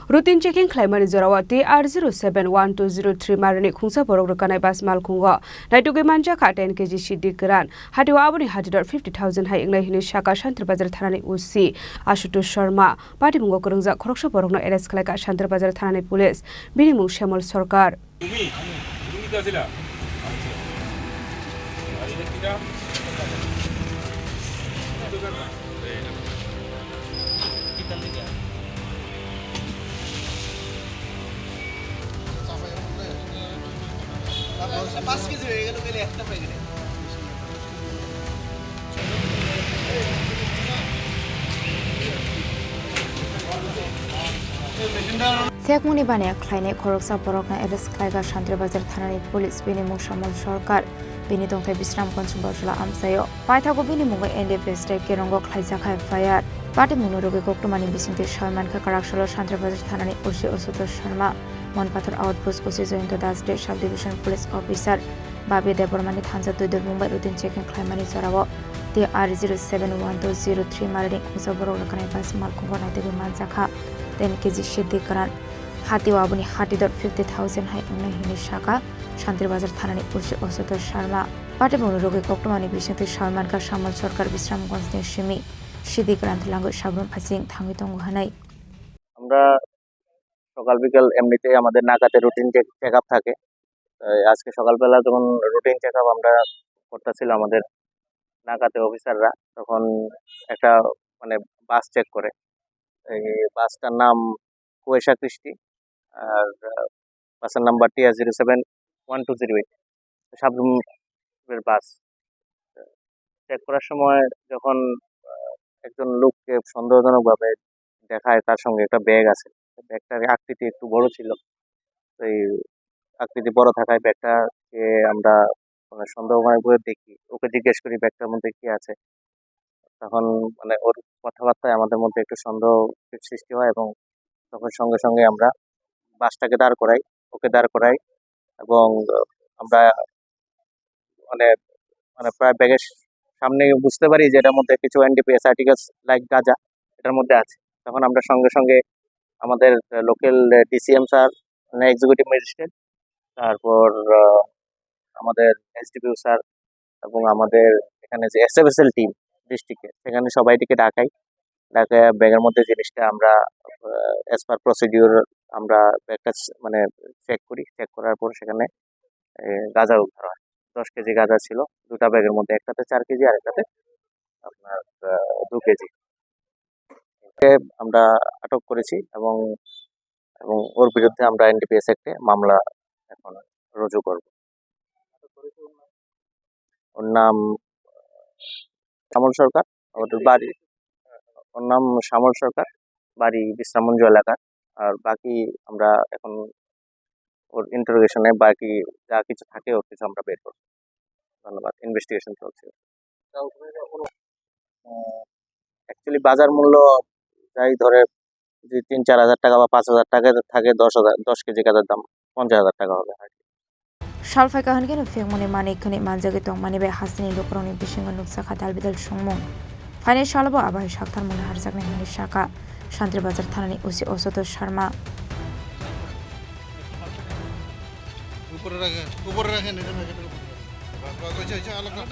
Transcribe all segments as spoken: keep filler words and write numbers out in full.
Routine checking khlaimani jorao T R zero seven one two zero three marani khungsa borok rwkanai bus malkhungo naitugwi manjakha ten K G sidi kwran. Hatio aboni hatidor fifty thousand hai wngnai hwnwi saka Shantir Bazar thanani O C Ashutosh Sharma. Patimungo kwrwngjak khoroksa borokno arrest khlaikha Shantir Bazar thanani police. Bini mung Shyamol Sarkar. তুমি? তুমি কি আছিলা? আচ্ছা। আর এটা কিটা? পাঁচ কেজি হয়ে গেল, তাহলে একটা প্যাকেটে। Phekmungni baniya khlainai khoroksa borokno arrest khlaikha Shantir Bazar thanani police, bini mung Shyamol Sarkar, bini tongthai Bisramganj Bojla amchaio. Paithago bini mungo N D P S tei Kerongo khlaijak F I R. Patimungno rwgwi koktwmani bisingtwi sawi mankha kwraksalo Shantir Bazar thanani O C Ashutosh Sharma, Monpathor Outpost O C Jayanta Das tei Sub Division Police Officer Babya Debbarmani thansa twi dubung bai routine checking khlaimani jorao T R zero seven one two zero three marani khungsa borok rwkanai bus malkhungo naitugwi manjakha ten K G sidi kwran. Hatio aboni hatidor fifty thousand hai wngnai hwnwi saka Shantir Bazar thanani O C Ashutosh Sharma. Patimungno rwgwi koktwmani bisingtwi sawi mankha Shyamol Sarkar Bisramganjni simi sidi kwran twlangwi sabrum phaising thangwi tongo hwnwi. আমরা সকাল বিকাল এমনিতেই আমাদের নাকাতে routine check up থাকে। এই আজকে সকালবেলা যখন রুটিন চেক আপ আমরা করতেছিল আমাদের নাকাতে অফিসাররা, তখন একটা মানে বাস চেক করে। এই বাসটার নাম কুয়েশা কৃষ্টি, আর বাসের number T R zero seven one two zero eight, সাবরুমের বাস। চেক করার সময় যখন আহ, একজন লোককে সন্দেহজনকভাবে দেখায়, তার সঙ্গে একটা ব্যাগ আছে, ব্যাগটার আকৃতি একটু বড় ছিল। তো এই আকৃতি বড় থাকায় ব্যাগটাকে আমরা মানে সন্দেহজনক ভাবে দেখি, ওকে জিজ্ঞেস করি ব্যাগটার মধ্যে কি আছে। তখন মানে ওর কথাবার্তায় আমাদের মধ্যে একটু সন্দেহ সৃষ্টি হয় এবং তখন সঙ্গে সঙ্গে আমরা বাসটাকে দাঁড় করাই, ওকে দাঁড় করাই এবং আমরা মানে মানে প্রায় ব্যাগের সামনে বুঝতে পারি যে এটার মধ্যে কিছু এনডিপিএস আর্টিকেলস লাইক গাঁজা এটার মধ্যে আছে। তখন আমরা সঙ্গে সঙ্গে আমাদের লোকাল ডিসিএম স্যার, মানে এক্সিকিউটিভ ম্যাজিস্ট্রেট, তারপর আহ, আমাদের এসডিপিও স্যার এবং আমাদের এখানে যে এসএফএসএল টিম ডিস্ট্রিক্টে, সেখানে সবাইটিকে ডাকাই। ডাকে ব্যাগের মধ্যে জিনিসটা আমরা অ্যাজ পার প্রসিডিউর আমরা ব্যাগটা মানে চেক করি। চেক করার পর সেখানে এ, গাঁজা উদ্ধার হয়। দশ কেজি গাঁজা ছিল দুটা ব্যাগের মধ্যে, একটাতে চার কেজি আর একটাতে আপনার আহ, দু কেজি। ওকে আমরা আটক করেছি এবং এবং ওর বিরুদ্ধে আমরা এনডিপিএস অ্যাক্টে মামলা এখন রুজু করব। ওর নাম শ্যামল সরকার। ওর বাড়ি, ওর নাম শ্যামল সরকার, বাড়ি বিশ্রামগঞ্জ এলাকার। আর বাকি আমরা এখন ওর ইন্টারোগেশনে বাকি যা কিছু থাকে ওর কিছু আমরা বের করবো। ধন্যবাদ। ইনভেস্টিগেশন চলছে। অ্যাকচুয়ালি বাজার মূল্য যাই ধরে যদি তিন চার হাজার টাকা বা পাঁচ হাজার টাকা থাকে, দশ হাজার, দশ কেজি গাঁজার দাম পঞ্চাশ হাজার টাকা হবে আর কি। Salphai kaham khe no phiyokmani manwi khwnwi manjagwi tongmani bai hasteni lukurokni bisingo nukjakha dalbidal songmung. Phainai salo bo abo hai saktharmung naharjaknai hwnwi sakha Santri Bazar thanani O C Ashutosh Sharma. উপরে রাখে, উপরে রাখেন, এটা রাখেন, এটা উপরে রাখেন। বাস, বাস, ওই যে, ওই যে, আলাদা।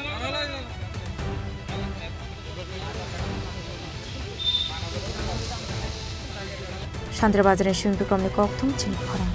Santri Bazar ni simi bikromni kokthum chini khorang.